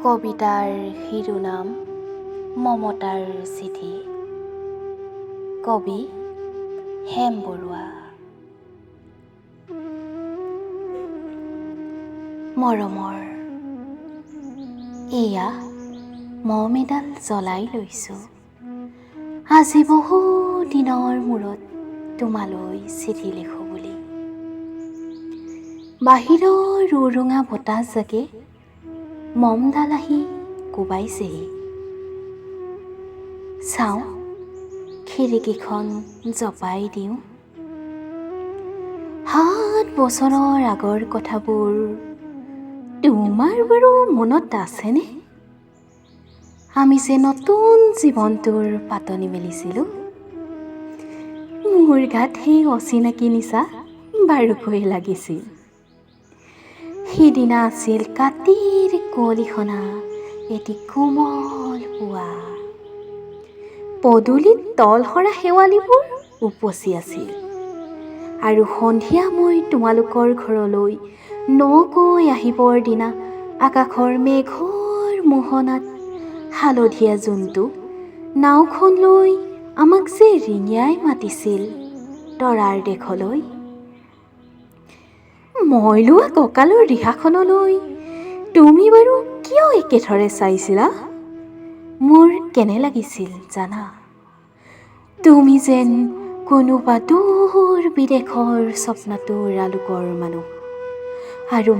কবিতাৰ শিৰোনাম মমতাৰ চিঠি। কবি হেম বৰুৱা। মৰমৰ, এয়া মম এডাল জ্বলাই লৈছোঁ। আজি বহু দিনৰ মূৰত তোমালৈ চিঠি লিখোঁ বুলি। বাহিৰৰ উৰুঙা বতাহজাকে মমডাল আহি কোবাইছেহি। চাওঁ, খিৰিকীখন জপাই দিওঁ। 7 বছৰৰ আগৰ কথাবোৰ তোমাৰ বাৰু মনত আছেনে? আমি যে নতুন জীৱনটোৰ পাতনি মেলিছিলোঁ। মোৰ গাত সেই অচিনাকি নিচা বাৰুকৈ লাগিছিল। সিদিনা আছিল কাতিৰ কুঁৱলীখনা এটি কোমল পুৱা। পদূলিত তলসৰা শেৱালিবোৰ উপচি আছিল। আৰু সন্ধিয়া মই তোমালোকৰ ঘৰলৈ নকৈ আহিবৰ দিনা আকাশৰ মেঘৰ মোহনাত হালধীয়া জোনটো নাওখন লৈ আমাক যে ৰিঙিয়াই মাতিছিল তৰাৰ দেশলৈ। মই লোৱা কঁকালৰ ৰিহাখনলৈ তুমি বাৰু কিয় একেথৰে চাইছিলা? মোৰ কেনে লাগিছিল জানা? তুমি যেন কোনোবা দূৰ বিদেশৰ স্বপ্নাতুৰ আলোকৰ মানুহ, আৰু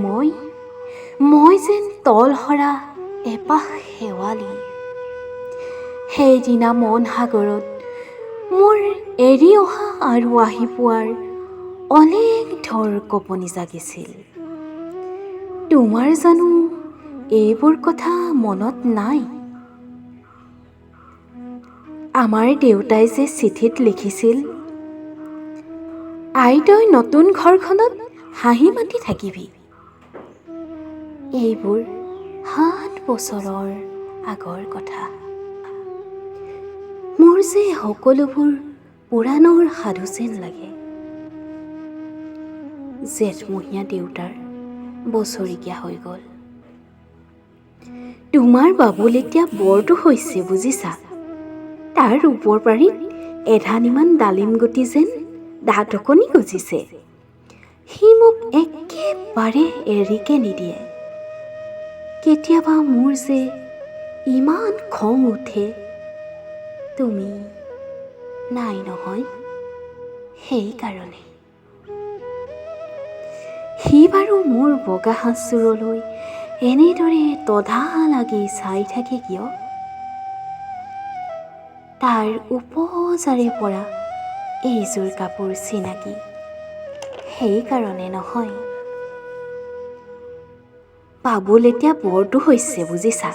মই যেন তলসৰা এপাহ শেৱালি। সেইদিনা মন সাগৰত মোৰ এৰি অহা আৰু আহি পোৱাৰ অনেক ধৰ কঁপনি জাগিছিল। তোমাৰ জানো এইবোৰ কথা মনত নাই? আমাৰ দেউতাই যে চিঠিত লিখিছিল, আই তই নতুন ঘৰখনত হাঁহি মাতি থাকিবি। এইবোৰ 7 বছৰৰ আগৰ কথা। মোৰ যে সকলোবোৰ পুৰাণৰ সাধু যেন লাগে। জেঠমহীয়া দেউতাৰ বছৰেকীয়া হৈ গ'ল। তোমাৰ বাবুল এতিয়া বৰটো হৈছে বুজিছা। তাৰ ওপৰ পাৰিত এধানিমান ডালিম গুটি যেন দাঁত অকণি গজিছে। সি মোক একেবাৰে এৰিকে নিদিয়ে। কেতিয়াবা মোৰ যে ইমান খং উঠে, তুমি নাই নহয়, সেইকাৰণে। সি বাৰু মোৰ বগা সাজযোৰলৈ এনেদৰে তধা লাগি চাই থাকে কিয়? তাৰ উপজাৰে পৰা এইযোৰ কাপোৰ চিনাকি, সেইকাৰণে নহয়। বাবুল এতিয়া বৰটো হৈছে বুজিছা,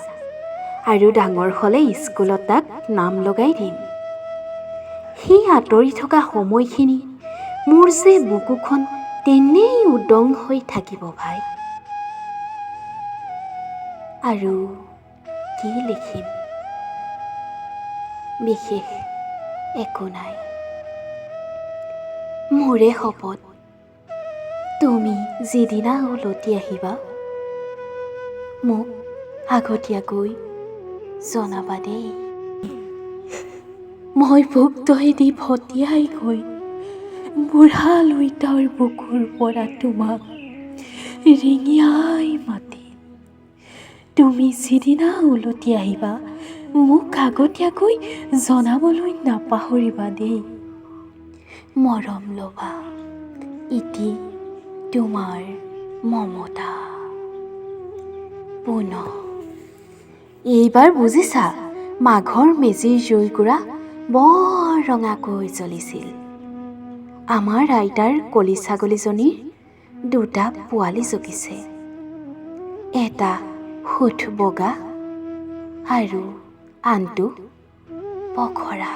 আৰু ডাঙৰ হ'লে স্কুলত তাক নাম লগাই দিম। সি আঁতৰি থকা সময়খিনি মোৰ যে বুকুখন তেনেই উদং হৈ থাকিব ভাই। আৰু কি লিখিম, বিশেষ একো নাই। মোৰে শপত, তুমি যিদিনা উলটি আহিবা মোক আগতীয়াকৈ জনাবা দেই। মই ভোক দৈ দি ভটিয়াই গৈ বুঢ়া লুইতৰ বুকুৰ পৰা তোমাক ৰিঙিয়াই মাতিম। তুমি যিদিনা উলটি আহিবা মোক আগতীয়াকৈ জনাবলৈ নাপাহৰিবা দেই। মৰম ল'বা, ইতি তোমাৰ মমতা। পুনঃ এইবাৰ বুজিছা, মাঘৰ মেজিৰ জুইকুৰা বৰ ৰঙাকৈ জ্বলিছিল। আমাৰ আইতাৰ কলি ছাগলীজনীৰ 2টা পোৱালি জগিছে, এটা সুঠ বগা আৰু আনটো পখৰা।